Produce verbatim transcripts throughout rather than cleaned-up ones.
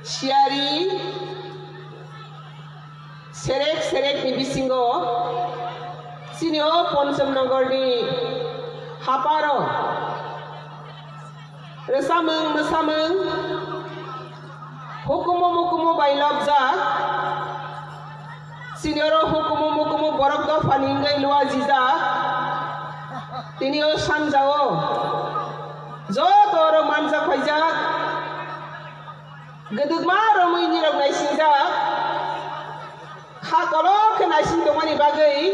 Siari serek serek ni bisingo chini o Ponchamnagar ni hapha rao rwsamung mwsamung, hukumu mukumu bai lobjak, chini oro hukumu mukumu borok dopha ni wngwi luajijak. Tini o sanja o joto oro manjak phaijak, gwdwkma romwi nirok naisingjak. Kha kolok khe naising tongmani bagwi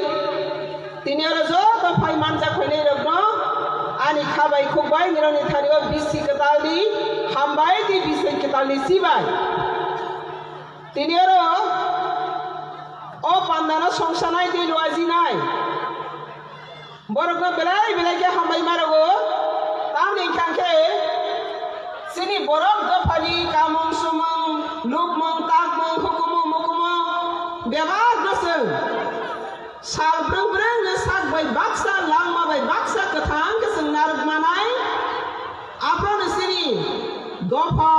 tini oro joto phai manjak phainairokno ani kha bai khuk bai nirokni thani o bisi kwtalni hambai tei bising kwtalni chibai. Tini oro o pandano songsanai tei luajinai borokno belai belai khe hambai ma rwo. Tamni hwnkha khe chini borok dophani kamung sumung, lukmung, takmung, hukumu mukumu bebak no chwng sal brwng brwng ni sak bai baksa, langma bai baksa kwthang khe chwng narwk manai. Aphano chini dopha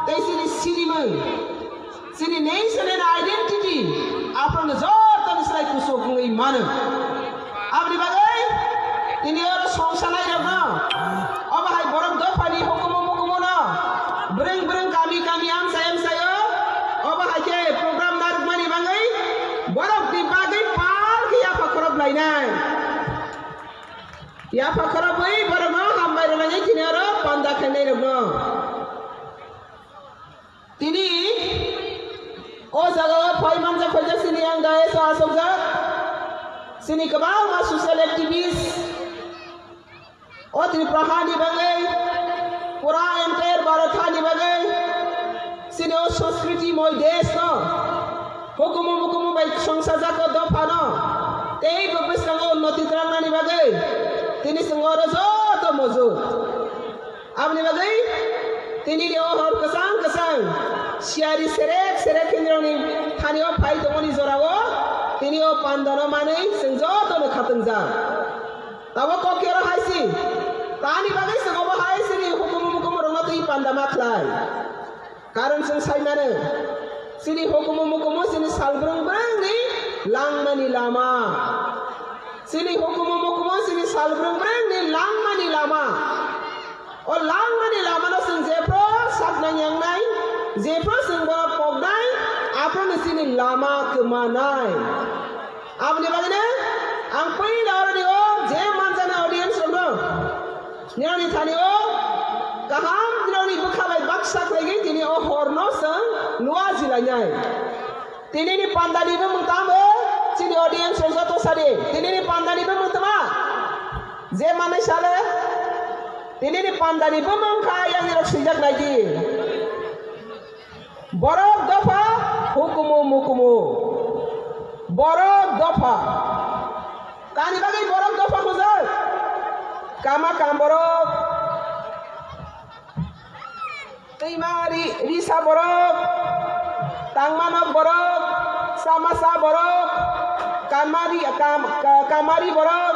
tei chini sinimung, chini national identity, aphano joto ni slai kuchuk wngwi mano. Aboni bagwi tini oro songsanai rokno, obo hai borok dophani hukumu mukumu no, brwng brwng kami kami amchai amchai o, obo hai khe program narwkmani bagwi borok ni bagwi pal khe yapha khorop lainai. Yapha khorobwi borokno hambai rwlainai tini oro panda khainai rokno. Tini o jaga o phai manjak phaijak chini ang dais o achukjak. Chini kwbangma social activist o Tripura ha ni bagwi, pura entire Bharat ha ni bagwi, chini o sanskriti moi desh no, hukumu mukumu bai songsajak o dopha no, teibo bwskango unnoti twlangnani bagwi, tini chwng oro joto mojut. Aboni bagwi tini ni o hor kwchang kwchang, siari serek serek khe nirokni thani o phai tongmani jora o, tini o panda no manwi chwng joto no khatungjak. Tabo kok khe oro hai si. Tani bagwi chwng obo hai chini hukumu mukumu rokno twi panda ma khlai. Karon chwng sai mano, chini hukumu mukumu chini sal brwng brwng ni langmani lama. Chini hukumu mukumu chini sal brwng brwng ni langmani lama. O langmani lama no chwng jephru saknang yangnai, jephru chwng bono poknai, aphru no chini lama kwmanai. Aboni bagwi no ang puila oro ni o je manjana audience rok no, nirokni thani o kaham nirokni bwkha bai baksa khlaigwi tini o hor no chwng luajilainai. Tini ni panda ni bumung tamo, chini audience rok joto sadi, tini ni panda ni bumung tma? Je manai sale, tini ni panda ni bumung kha yang nirok swijak nai di. Borok dopha, hukumu mukumu. Borok dopha. Tani bagwi borok dopha hwnjak? Kama kam borok, twima ri-, risa borok, tangma nok borok, chamasa borok, kamari, kam-, ka-, kamari borok.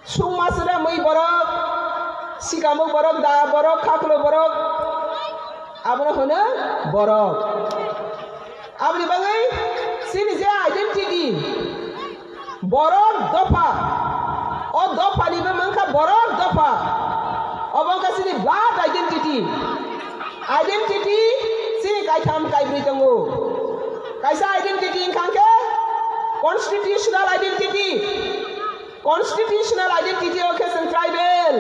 Sungma sudamwi borok, sikamuk borok, da borok, khaklo borok, abono hwno borok. Aboni bagwi chini je identity, borok dopha, o dopha ni bumung kha borok dopha, obo wngkha chini blood identity. Identity chini kaitham kaibrwi tongo. Kaisa identity wngkha khe constitutional identity. Constitutional identity o khe chwng tribal,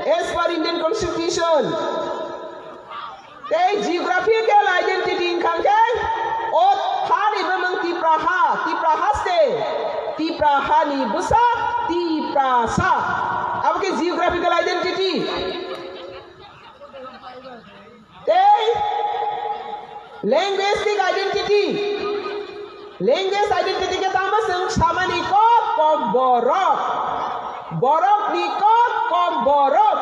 as per Indian Constitution. Tei geographical identity wngkha khe o ha ni bumung Tipra ha, Tipra ha se, Tipra ha ni bwsa, Tiprasa. Abo khe geographical identity. Tei linguistic identity. Linguistic identity khe tamo chwng samani kok, kok borok. Borok ni kok, kok borok.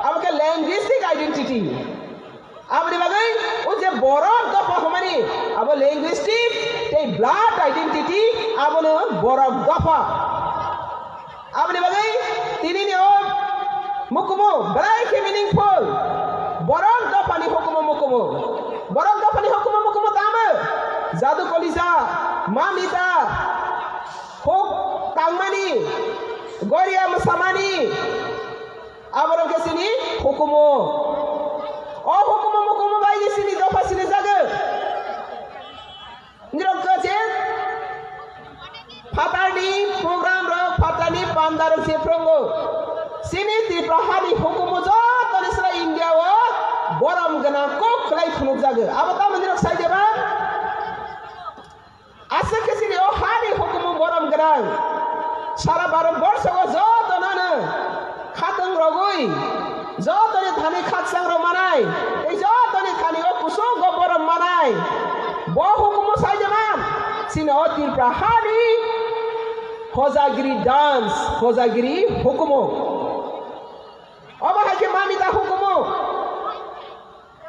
Abo khe linguistic identity. Aboni bagwi o je borok dopha hwnmani, abo linguistic tei blood identity, abono borok dopha. Aboni bagwi tini ni o mukumu belai khe meaningful. Borok dopha ni hukumu mukumu. Borok dopha ni hukumu mukumu tamo. Jadu Kalisa, Mamita, huk tangmani, goria msamani, aborok khe chini hukumu. O hukumu mukumu bai ye chini dopha sini jago. Nirok khe je phatar ni program rok, phatar ni panda rok je phrongo. Chini Tripura ha ni hukumu joto ni sra India o borom gwnang kok khlai phunuk jago. Abo tamo nirok sai jeba? Aswk khe chini o ha ni hukumu borom gwnang. Sara Bharat borso o joto no no khatong rogwi, joto ni thani khakchang rok manai, tei joto ni thani o kuchuk o borom manai. Bo hukumu sai jeba, chini o Tripura ha ni Hojagiri dance, Hojagiri hukumu. Obo hai khe Mamita hukumu.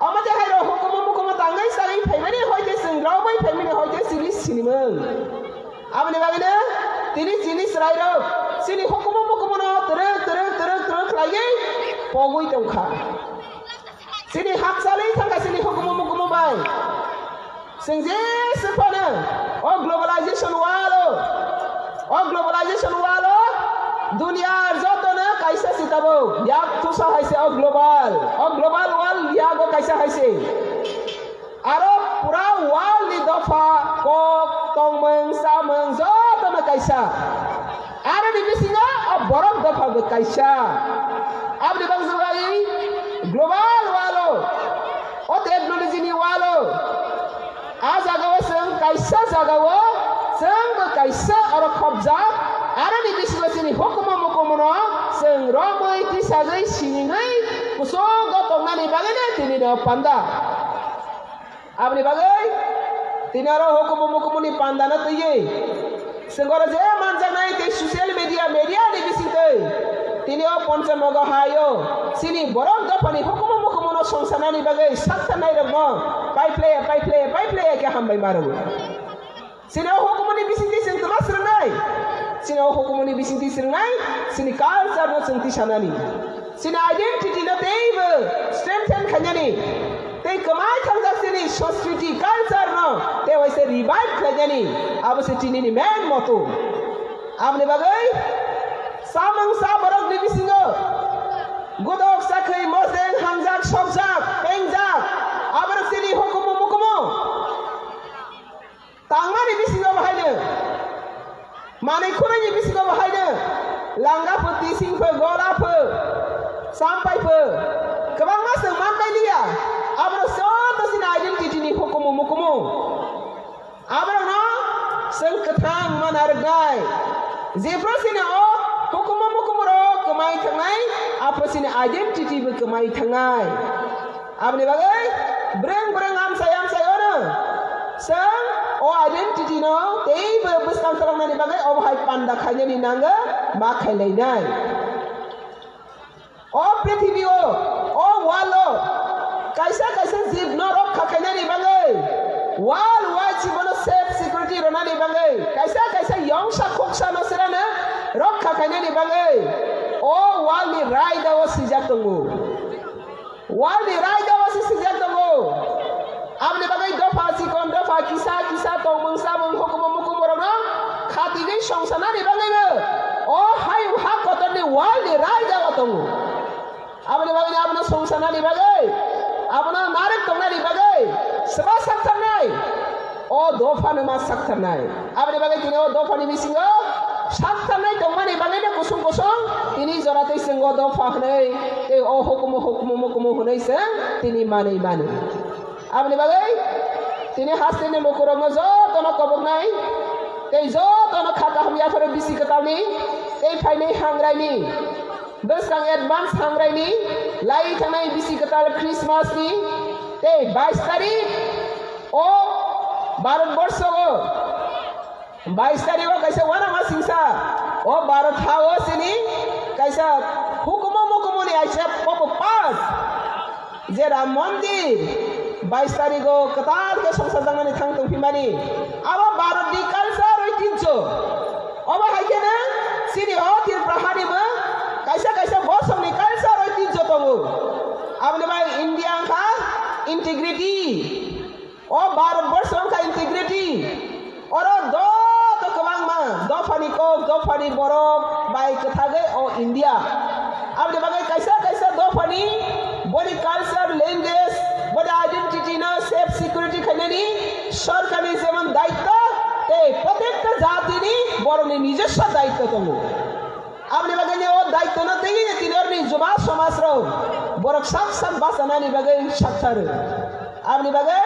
Omo je hai rok hukumu mukumu tangwi chagwi phaimani hoi khe chwng romwi phaimani hoi khe chini sinimung. Aboni bagwi no tini chini chwrai rok chini hukumu mukumu no twrwk twrwk twrwk twrwk khlaiwi pogwi tongkha. Chini hakchalwi thangkha chini hukumu mukumu bai. Chwng jesa phano o globalization world o, o globalization world o dunia joto no kaisa se tabuk yak thusa hai se o global, o global world yak o kaisa hai se. Aro pura world ni dopha kok tongmung chamung joto no kaisa. Aro ni bisingo o borok dopha bo kaisa. Aboni bagwi global world o, o technology ni world o, a jaga o chwng kaisa jaga o chwng bo kaisa aro khopjak. Aro ni bisingo chini hukumu mukumu no chwng romwi tisagwi sinigwi kuchuk o tongnani bagwi no tini no panda. Aboni bagwi tini aro hukumu mukumu ni panda no twiwi chwng oro je manjaknai tei social media, media ni bisingtwi tini o Ponchanogo hai o chini borok dopha ni hukumu mukumu no songsanani bagwi saktharnai rok no paiphlaiya, paiphlaiya, paiphlaiya khe hambai ma rwo. Chini o hukumu ni bisingtwi chwng tma swrwngnai? Chini o hukumu ni bisingtwi swrwngnai, chini culture no chwng tisanani. Chini identity no teibo strengthen khainani, tei kwmai thangjak chini sanskriti culture no tei waisa revive khlainani, abo se tini ni main motto. Aboni bagwi chamung cha borok ni bisingo gudok chakhwi mosdeng hamjak sokjak pengjak, aborok chini hukumu mukumu. Tangmani bisingo bahaino, manwi khurui ni bisingo bahaino, langa pho, tising pho, gola pho, champai pho, kwbangma chwng manpai liya, aborok joto chini identity ni hukumu mukumu. Aborokno chwng kwthang mana rwknai. Jephru chini o hukumu mukumu rok kwmai thangnai, aphru chini identity bo kwmai thangnai. Aboni bagwi breng breng amchai amchai ono chwng o identity no teibo bwskang twlangnani bagwi obo hai panda khainani nango ma khailainai. O prithibi o, o world o kaisa kaisa jib no rokha khainani bagwi, world wide si bono safe security rwnani bagwi, kaisa kaisa yongsa khuksa no serano rokha khainani bagwi, o world ni raida o sijak tongo. World ni raida o se sijak tongo. Aboni bagwi dopha chikon dopha kisa kisa tongmung chamung hukumu mukumu rokno khatigwi songsanani bagwibo o hayung ha kotor ni world ni raida o tongo. Aboni bagwi abono songsanani bagwi, abono narwk tongnani bagwi sba saktharnai. O dopha no ma saktharnai. Aboni bagwi tini o dopha ni bisingo saktharnai tongmani bagwi no kusung kusung tini jora tei chwng o dopha hwnwi tei o hukumu hukumu mukumu hwnwi chwng tini manwi mano. Aboni bagwi tini haste ni lukurokno jotono koboknai tei jotono kha kaham yapharo bisi kwtalni tei phainai hangrai ni bwskang advance hangrai ni lai thangnai bisi kwtal Christmas ni tei bais tarik o Bharat borsho o bais tarik o kaisa uanama singsa o Bharat ha o chini kaisa hukumu mukumu ni aisa popo part je Ram Mondir bais tarik o kwtal khe songsajaknani thang tongphimani abo Bharat ni culture oitijjo. Obo hai kheno chini o Tripura ha ni bo kaisa kaisa bosong ni culture oitijjo tongo. Aboni bai India wngkha integrity, o Bharat borso ongkha integrity. Oro joto kwbangma dopha ni kok, dopha ni borok bai kwthagwi o India. Aboni bagwi kaisa kaisa dopha ni boni culture, language, boni identity no safe security khainani sorkar ni jemon daitto, tei protekta jati ni borok ni nijoswo daitto tongo. Aboni bagwi no o daitto no twiwi no tini oroni juba somaj rok borok sak sak bachanani bagwi sakthar. Aboni bagwi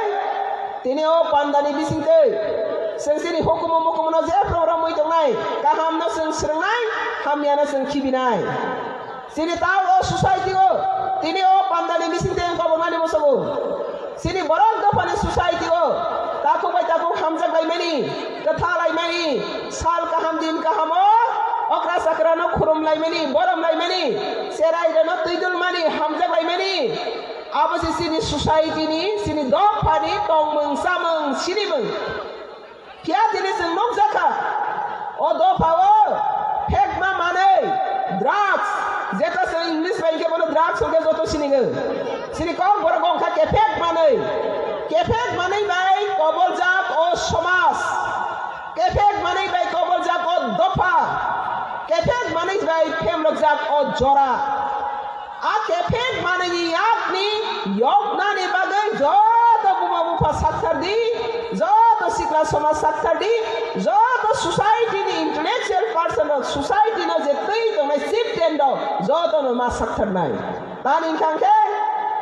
tini o panda ni bisingtwi chwng chini hukumu mukumu no jephru romwi tongnai, kaham no chwng swrwngnai, hamya no chwng khibinai. Chini ta o society o tini o panda ni bisingtwi ang kobormani musugo. Chini borok dopha ni society o takhuk bai takhuk hamjak laimani, kwtha laimani, sal kaham din kaham o okra chakra no khurumlaimani, boromlaimani, cherai reno twi dulmani, hamjak laimani. Abo se chini society ni, chini dopha ni tongmung chamung sinimung. Phiya tini chwng nukjakha, o dopha o phekma manwi, drugs, jeta chwng English bai hwnkhe bono drugs hwnkhe joto sinigo. Chini kok borok ongkha kephek manwi, kephek manwi bai koboljak o somaj, kephek manwi bai koboljak o dopha, kephek manwi bai phemrokjak o jora. A kephek manwi ni yak ni yokna ni bagwi joto buma bupha sakthar di, joto sikla somaj sakthar di, joto society ni intellectual person rok, society no je twi tongnai chieftain rok joto no ma saktharnai. Tani hwnkha khe,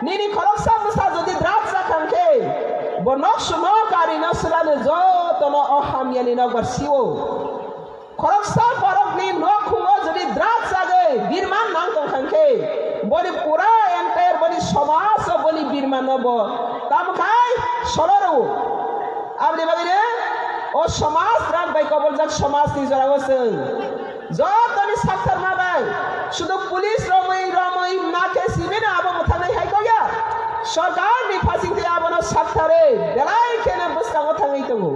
nini khoroksa bwsa jodi drugs chakha khe, bo noksu no kari no swlano joto no o hamya ni nokbar sio. Khoroksa borok ni nokhung o jodi drugs chagwi birman nang tongkha khe, boni pura entire boni somaj o boni birman no bo tamo khai solo rw. Aboni bagwi no o somaj drug bai koboljak somaj ni jora o chwng joto ni saktharma bai sudu police romwi romwi ma khe simi no abo mwthangnai hai kok ya. Sorkar ni phasing twi abono saktharwi belai kheno bwskango thangwi tongo.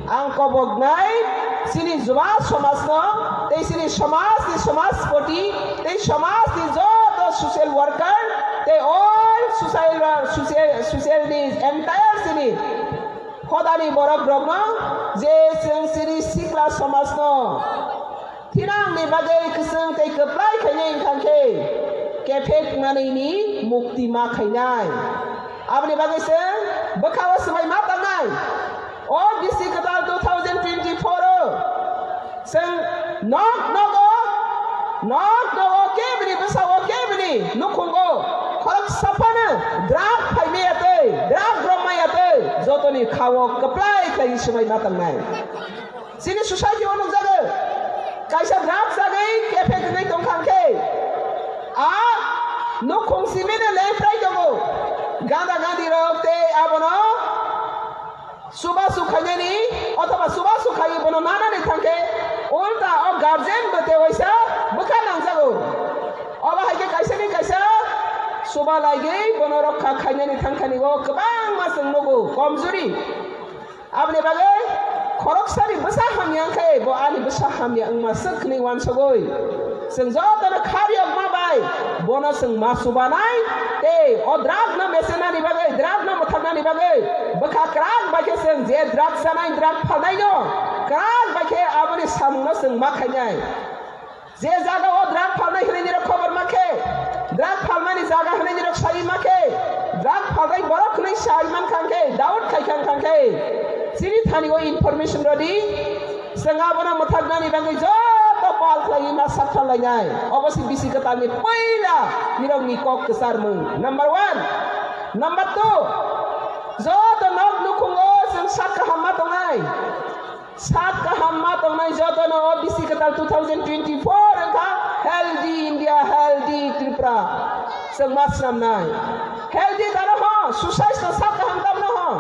Ang koboknai chini juba somaj no, tei chini somaj ni somajpoti, tei somaj ni joto social worker, tei all social, social, social ni entire chini hodani borok rok no, je chwng chini sikla somaj no thinang ni bagwi kwchwng tei kwplai khainai wngkha khe, kephek manwi ni mukti ma khainai. Aboni bagwi chwng bwkha o swmai ma tangnai. O bisi kwtal two thousand twenty-four o chwng nok nogo, nok nogo kebini bwsa o kebini nukhungo khoroksa phano drug phaimaya tei drug romaya tei jotoni kha o kwplai khlai swmai ma tangnai. Chini society o nukjago, kaisa drug chagwi kephek wngwi tongkha khe, a nukhung simi no leprai tongo, ganda gandi rok tei abono chubachu khainani, othoba chubachu khaiwi bono nanani thang khe, ulta o guardian bo tei waisa bwkha nangjago. Obo hai khe kaisa ni kaisa chuba laigwi bono rokha khainani thangkhani o kwbangma chwng nugo, komjuri. Aboni bagwi khoroksani bwsa hamya wngkhe bo ani bwsa hamya wngma swk hwnwi uansugwi, chwng jotono khariyokma bai bono chwng ma chubanai tei o drug no mechenani bagwi, drug no mwthaknani bagwi bwkha kwrak bai khe chwng je drug chanai, drug phalnaino kwrak bai khe aboni samungno chwng ma khainai. Je jaga o drug phalnai hwnwi nirok khobor ma khe, drug phalmani jaga hwnwi nirok sai ma khe, drug phalnai borok hwnwi sai man kha khe, doubt khai kha khe, chini thani o information rw di, chwng abono mwthaknani bagwi joto pal khlaiwi ma sakthar lainai. Obo se bisi kwtalni poila nirokni kok kwcharmung. Number one. Number two, joto nok nukhungo chwng sak kaham ma tongnai. Sak kaham ma tongnai jotono o bisi kwtal two thousand twenty-four wngkha Healthy India, Healthy Tripura. Chwng ma snamnai. Healthy dano ho, susaisno sak kaham tamno ho.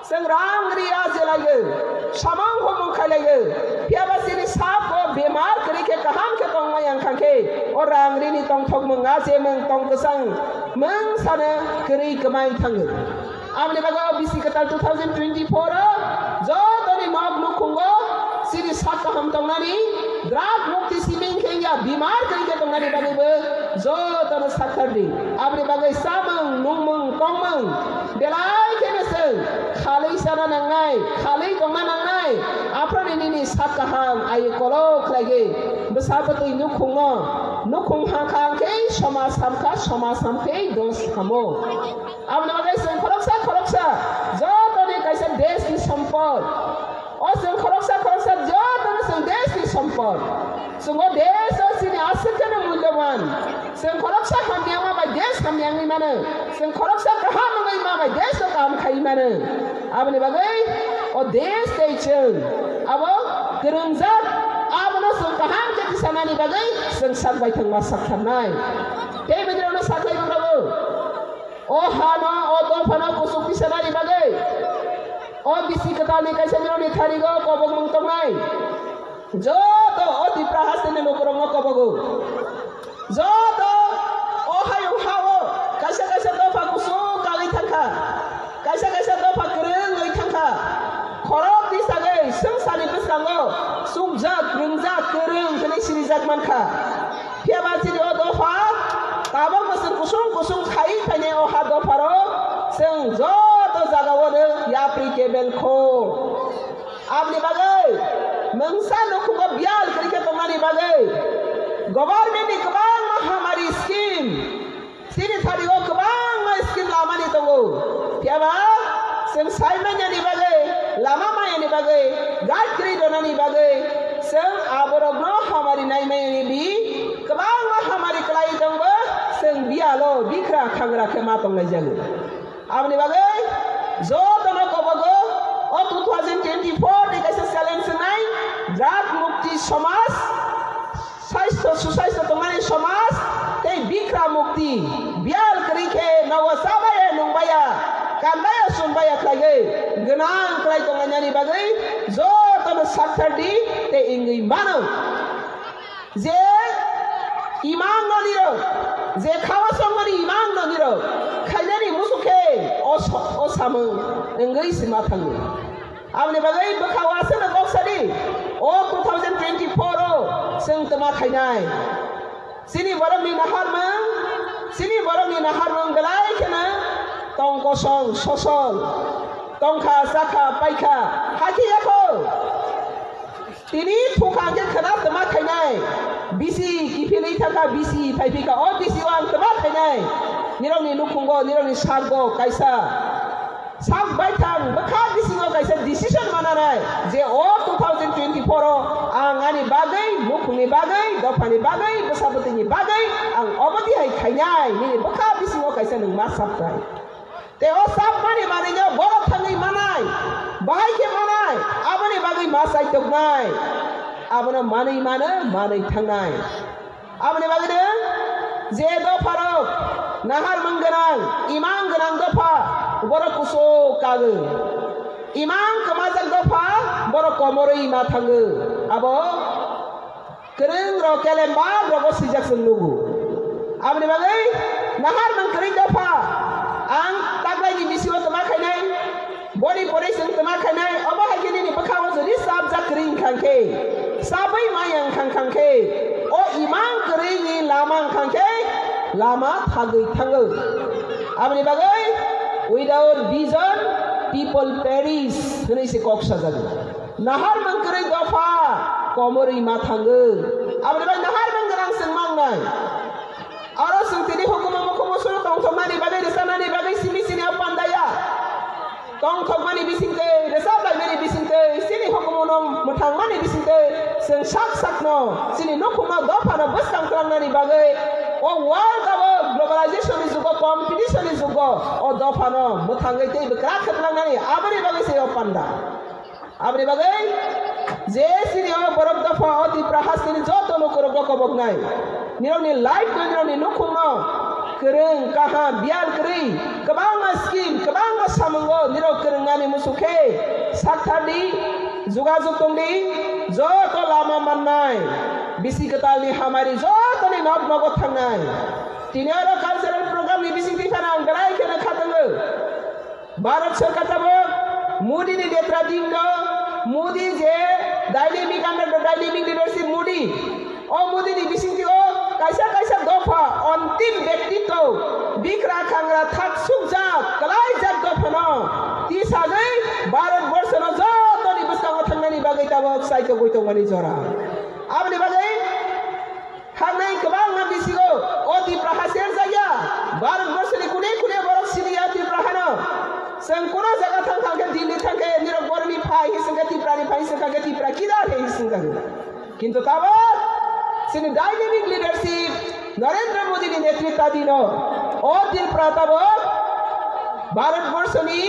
Chwng rang ri ya je laiyo, samung humung khai laiyo. Phiyaba chini sak o bemar kwrwi khe kaham khe tongmai ang kha khe, o rang rini tongthokmung, a je mung tong kwchang mung sano kwrwi kwmai thango. Aboni bagwi o bisi kwtal two thousand twenty-four o jotoni nok nukhungo chini sak kaham tongnani, drug mukti simi wngkhe wngya, bimar kwrwi khe tongnani bagwi bo jotono sakthar di. Aboni bagwi chamung, nungmung, tongmung, Belai khe no chwng khalwi chana nangnai, khalwi tongna nangnai. Aphro ni nini sak kaham aye kolo khlai ye bwsa bwtwi nukhung no, nukhung ha kha hwnkhe somaj ham kha, somaj ham khe dos hamo. Aboni bagwi chwng khoroksa khoroksa joto ni kaisa desh ni sompod. O chwng khoroksa khoroksa joto no chwng desh ni sompod. Chwng o desh o chini aswk khe no mulyoban. Chwng khoroksa hamya ma bai desh hamya wngwi mano. Chwng khoroksa kaham wngwi ma bai desh no kaham khai mano. Aboni bagwi o desh tei chwng abo kwrwngjak, abono chwng kaham khe tisanani bagwi chwng sak baithang ma saktharnai. Tei bini rokno saklai bwrabo. O hano, o dophano kuchuk tisanani bagwi, o bisi kwtalni kaisa nirokni tharigo kobokmung tongnai. Joto o Tipra hasteni lukurokno kobogo. Joto o hayung ha-o kaisa kaisa dopha kuchuk kagwi thangkha, kaisa kaisa dopha kwrwngwi thangkha. Khorok tisagwi swngcharni bwskango chukjak, rwngjak, kwrwng hwnwi sirijak mankha. Phiyaba chini o dopha tabokno chwng kusung kusung khai phainai o ha dopharo chwng joto jagao no yapri kebel kho. Aboni bagwi mungsa nukhungo biyal kwrwi khe tongnani bagwi government ni kwbangma hamari scheme, chini thari o kwbangma scheme lamani tongo. Phiyaba chwng sai manyani bagwi, lama mayani bagwi, guide kwrwi ronani bagwi, chwng aborokno hamari nai manyani bi, kwbangma hamari kwlai tongbo, chwng biyalo bikhra khangra khe ma tonglaijago. Aboni bagwi jotono kobogo o two thousand twenty-four ni kaisa challenge wngnai, drug mukti somaj, saisto susaisto tongnani somaj, tei bikhra mukti, biyal kwrwi khe nogo chabaya nungbaya, kanbaya chunbaya khlaiwi gwnang khlai tonglainani bagwi jotono sakthar di, tei wngwi mano. Je imang no nirok, je kha-o songmani imang no nirok khainani musu khe o so-, o samung wngwi se ma thango. Aboni bagwi bwkha-o aswkno kok sadi, o two thousand twenty-four o chwng twma khainai. Chini borokni naharmung, chini borokni naharmung belai kheno tong kosong, sosol, tongkha, chakha, paikha, hakhe yakho. Tini thukha hwnkhe khwna twma khainai, bisi kiphilwi thangkha, bisi phaiphikha, o bisi o ang twma khainai. Nirokni nukhungo, nirokni sakgo kaisa sak baithang bwkha bisingo kaisa decision mananai je o two thousand twenty-four o ang ani bagwi, nukhungni bagwi, dophani bagwi, bwsa bwtwini bagwi ang obo di hai khainai, nini bwkha bisingo kaisa nwng ma sapnai. Tei o sapmani manwino borok thangwi manai, bahai khe manai, aboni bagwi ma chaitoknai, abono manwi mano, manwi thangnai. Aboni bagwi no je dopharok naharmung gwnang, imang gwnang dopha, borok kuchuk kagwi. Imang kwmajak dopha, borok komorwi ma thango. Abo kwrwngrok, kelemba rogo swijak chwng nugo. Aboni bagwi naharmung kwrwi dopha, ang taklaini bisingo twma khainai, boni pore chwng twma khainai, obo hai khe nini bwkha-o jodi chapjak kwrwi wngkha khe, chabwi maya wngkha khe, o imang kwrwini lama wngkha khe lama thagwi thango. Aboni bagwi, without vision, people perish hwnwi se kok sajago. Naharmung kwrwi dopha, komorwi ma thango. Aboni bagwi naharmung gwnang chwng mangnai. Aro chwng tini hukumu mukumu suru tongthoknani bagwi, rwchanani bagwi simi chini o panda ya. Tongthokmani bisingtwi, rwchap laimani bisingtwi, chini hukumu no mwthangmani bisingtwi, chwng sak sakno, chini nukhungno dophano bwskang twlangnani bagwi, o world abo globalization ni jugo, competition ni jugo, o dophano mwthangwi teibo kwrak khe twlangnani, aboni bagwi se o panda. Aboni bagwi je chini o borok dopha o Tipra hasteni joto lukurokno koboknai. Nirokni life no, nirokni nukhungno kwrwng, kaham, biyal kwrwi, kwbangma scheme, kwbangma samungo nirok kwrwngnani musu khe sakthar di, jogajog tong di, joto lama mannai, bisi kwtalni hamari jotoni nok nogo thangnai. Tini oro cultural program ni bisingtwi phano ang belai kheno kha tongo. Bharat sorkar tabok Modi ni netradi no, Modi je dynamic under the dynamic leadership Modi, o Modi ni bisingtwi o kaisa kaisa dopha ontim bektitto, bikra khangra thak sukjak, kwlaijak dopha abo kchai togwi tongmani jora. Aboni bagwi thangnai kwbangma bisingo o Tipra ha serjak ya. Bharat borso ni kune kune borok sini ya Tipra hano. Chwng kuno jaga thang thang khe, Delhi thang khe, nirok boroni phai hi sing khe, Tipra ni phai hi sing khe, Tipra kidar hi sing khe. Kintu tabok chini dynamic leadership Narendra Modi ni netritadino o Tripura tabok Bharat borso ni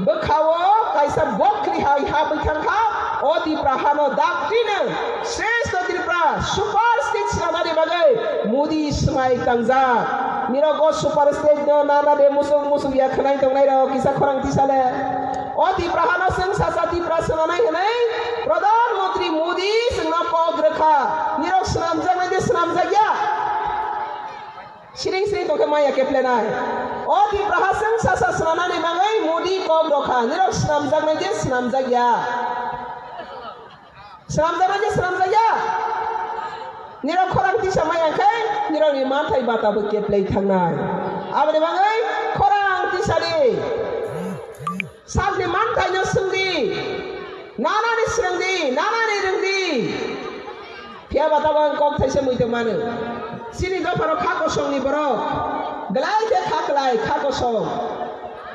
bwkha o kaisa bokri hai ha bwthang kha. O Tripura hano daktino shreshto Tripura super state swnamnani bagwi Modi swmai tangjak. Nirok o super state no nana de musuk musuk ya khwnai tongnai rok kisa khorang tisa le. O Tripura hano chwng sasa Tripura swnamnai hwnwi Pradhan Mantri Modi chwngno kok rwkha. Nirok swnamjaknai de swnamjak ya? Siring siring tongkhe maya keplenai. O Tripura ha chwng sasa swnamnani bagwi Modi kok rwkha. Nirok swnamjaknai de swnamjak ya? Swnamjaknai de swnamjak ya? Nirok khorang tisa maya khe nirokni manthai bata bo keplei thangnai. Aboni bagwi khorang tisa di. Sakni manthai no swng di, nanani swrwng di, nanani rwng di. Phiya ba tabang kok thaisa mui tong mano. Chini dopha rok kha kosong ni borok. Belai khe kha klai, kha kosong.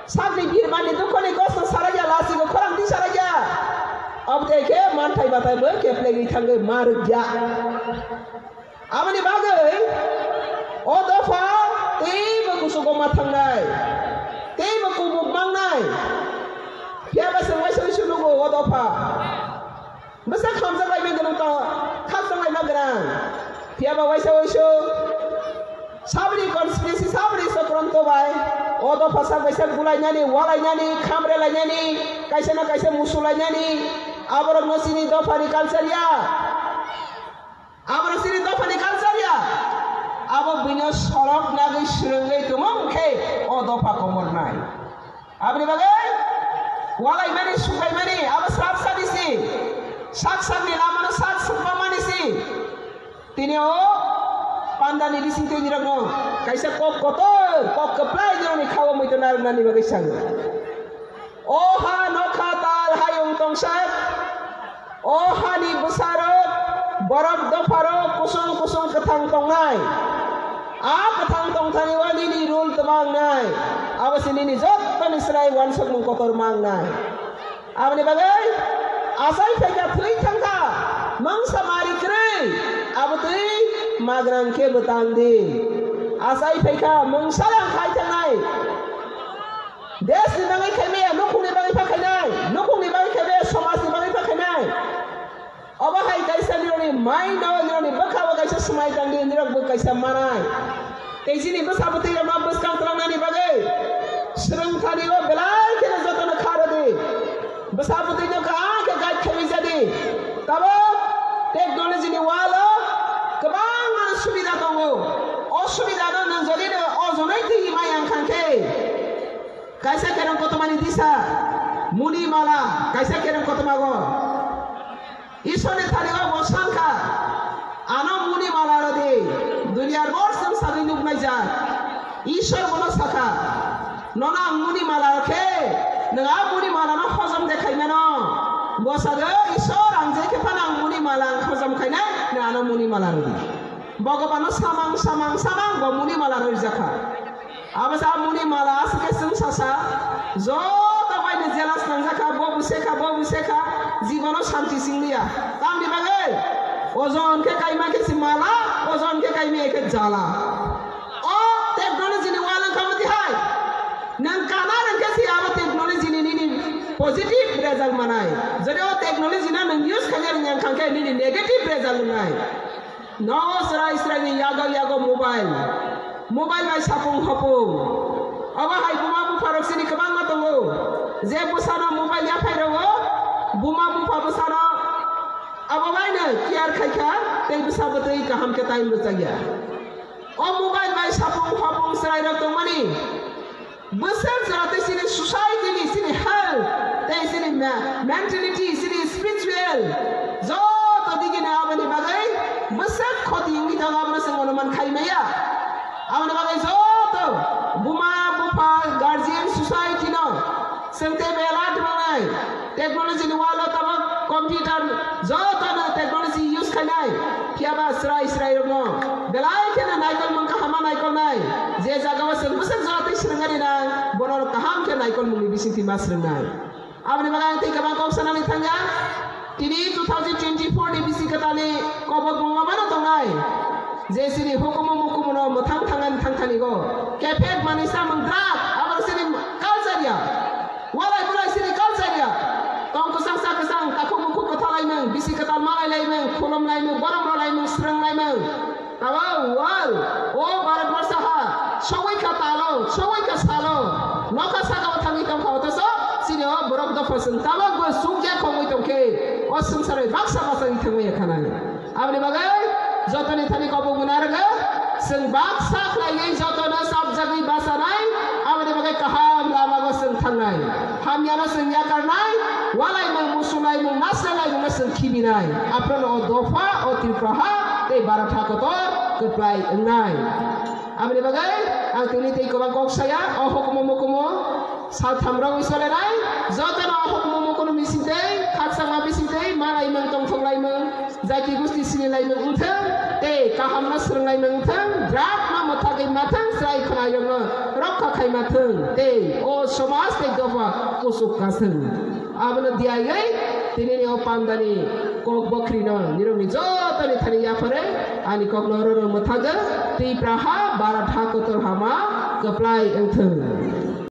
Sakni birmani dukho ni kosto sarai ya, lasi bo khorang di sarai ya. Abdei khe manthai batai bo keplai ri thangwi ma rwk ya. Aboni bagwi o dopha teibo kuchugo ma thangnai, teibo kubuk mangnai. Phiya ba chwng waisa waisa nugo o dopha. Bwsa khamjak laima gwnang tong, khakchang laima gwnang. Phiya ba waisa waisa sabri conspiracy, sabri sokronto bai o dopha sak bai sak bulainani, walainani, khamrelainani, kaisa no kaisa musulainani, aborok no chini dopha ni culture ya. Abo chini dopha ni culture ya. Abo buino sorok nagwi swrwngwi tongmung khe o dopha komor nai. Aboni bagwi walaimani, sukaimani, abo sak sani si. Sak sakni lama no sak swkmani si. Tini o panda ni bising twi nirok no kaisa kok kotor, kok kwplai nirok ni kha o muitu narwknani bagwi sango. O ha nokha tal hayung tongsa, o ha ni bwsarok, borok dopharok kusung kusung kwthang tongnai. A kwthang tongthani o nini rule twma wngnai. Abo se nini joto ni slai uansukmung kotor ma wngnai. Aboni bagwi achai phaikha thwi thangkha, mangsa mari kwrwi, abo twi magrang khe bwtang di. Achai phaikha mungsa yang khai thangnai. Desh ni bagwi khaimaya, nukhung ni bagwi pha khainai, nukhung ni bagwi khaimaya, somaj ni bagwi pha khainai. Obo hai kaisa nirokni mind o, nirokni bwkha o kaisa swmai tang di, nirok bo kaisa manai. Tei chini bwsa bwtwi rokno bwskang twlangnani bagwi swrwng thani o belai kheno jotono kha rw di. Bwsa bwtwi no kaham khe guide khaimai ja di. Tabuk technology ni wall o kwbangma subida tongo. O subida no nwng jodi no ojonoi twi mai ang khan khe, kaisa kereng kotomani disa, muni mala, kaisa kereng kotoma go. Isor ni thani o bo sankha, ano muni mala rw di, duniya bor chwng sagwi nuknai jak. Isor bono sakha, nono ang muni mala rw khe, nwng a muni mala no hojom de khai mano. Bo sagwi, Isor, ang je khe phano ang muni mala ang hojom khainai, nwng ano muni mala rw di. Bhagabano samang, samang, samang, bo muni mala rw rijakha. Abo sa muni mala aswk khe chwng sasa, joto bai no jealous nangjakha, bo bo sekha, bo bo sekha, jibono santi sing liya. Tamni bagwi, ojon khe kaima khe se mala, ojon khe kaima khe jala. O technology ni wall wngkha modi hai. Nwng kana nwng khe se abo technology ni nini positive result manai. Jodi o technology no nwng use khaina rwngya wngkha khe nini negative result wngnai. Nogo chwrai chwrai ni yago yago mobile. Mobile bai sapung hopung. Obo hai buma bupha rok chini kwbangma tongo. Je bwsano mobile yaphai rwo, buma bupha bwsano abo bai no care khaikha, tei bwsa bwtwi kaham khe time rwchak ya. O mobile bai sapung hopung chwrai rok tongmani. Bwswk jora tei chini society ni, chini health, tei chini me-, mentality, chini spiritual, joto digi ni aboni bagwi bwswk khoti wngwi tongo, abono chwng anuman khai maya. Aboni bagwi joto buma, bupha, guardian, society no chwng tei belai alert mangnai. Technology ni wall o tamo Computer, joto no technology use khainai, phiya ba srai srai rokno belai kheno naikolmung kaham ma naikolnai, je zaga wo chwng bwswk jora tei srwngna rinai, bono kaham khe naikolmung ni bisingtwi ma srwngnai. Aboni bagwi ang tei kwbang kok sanani thangya, tini two thousand twenty-four ni bisi kwtal ni kobok bungma mano tongnai, je chini hukumu mukumu no mwthang thangnani thangthani go, kephek manwi samung drug, abo chini culture ya. Walai bulai chini culture ya. Tong kwchang sa kwchang, takhuk bukhuk kwthalaimung, bisi kwtal malailai mung, khulumlaimung, borom rolaimung, srwnglaimung. Tabo world, o Bharat borsa ha, sogwi kha talo, sogwi kha salo, nokha saka o thangwi tongkha, otoso chini o borok dopha chwng tabok bo chukya khongwi tongkhe, o swngcharo baksa bachagwi thangwi khanai. Aboni bagwi jotoni thani kobok mwnarwgo, chwng baksa khlaiwi jotono chapjagwi bachanai, aboni bagwi kaham lamago chwng thangnai. Hamyano chwng yakarnai, walaimung, musulaimung, nasalaimungno chwng khibinai. Aphrono o dopha, o Tripura ha tei Bharat ha kotor kwplai wngnai. Aboni bagwi ang tini tei kwbang kok saya, o hukumu mukumu saltham rogwi solenai, jotono o hukumu mukumu bisingtwi, khakchangma bisingtwi, malaimung, tongthok laimung, jaiti gusti sinilaimung wngthung, tei kaham no srwnglaimung wngthung, drug no mwthagwi mathung, chwrai khwnairokno rokha khai mathung, tei o somaj tei dopha kuchuk kathung. Abono diyawi tini ni o pandani kok bokhri no nirokni jotoni thani yaphare ani kokno roro mwthago, Tripura ha, Bharat ha, kotor hama kwplai wngthung.